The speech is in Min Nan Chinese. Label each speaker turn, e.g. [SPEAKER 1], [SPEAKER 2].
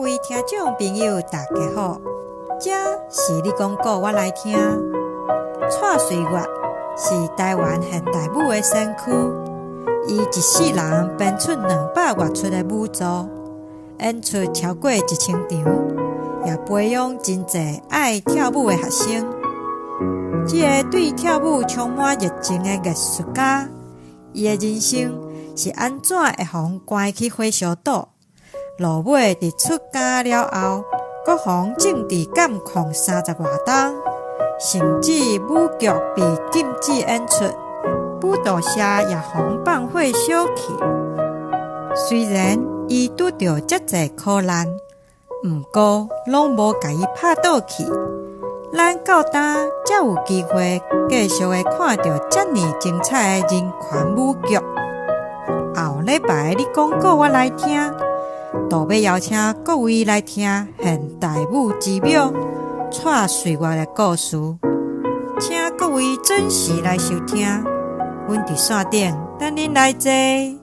[SPEAKER 1] 位聽眾朋友，大家好，這是你講古，我來聽。蔡穗月是台灣現代舞的先驅，伊一世人編出200外齣的舞作，演出超過1000場，也培養真濟愛跳舞的學生。這个對跳舞充滿熱情的藝術家，伊的人生是按怎會予人關去火燒島？落尾佇出監了後，閣予政治監控30外冬，甚至舞劇被禁止演出，舞蹈社也予人放火燒去。雖然伊拄著遮濟苦難，毋過攏無共伊拍倒去。咱到今才有機會繼續會看著遮爾精彩的人權舞劇。後禮拜你講古，我來聽。就欲邀請各位來聽現代舞之母蔡穗月的故事，請各位準時來收聽。阮佇線頂等恁來坐。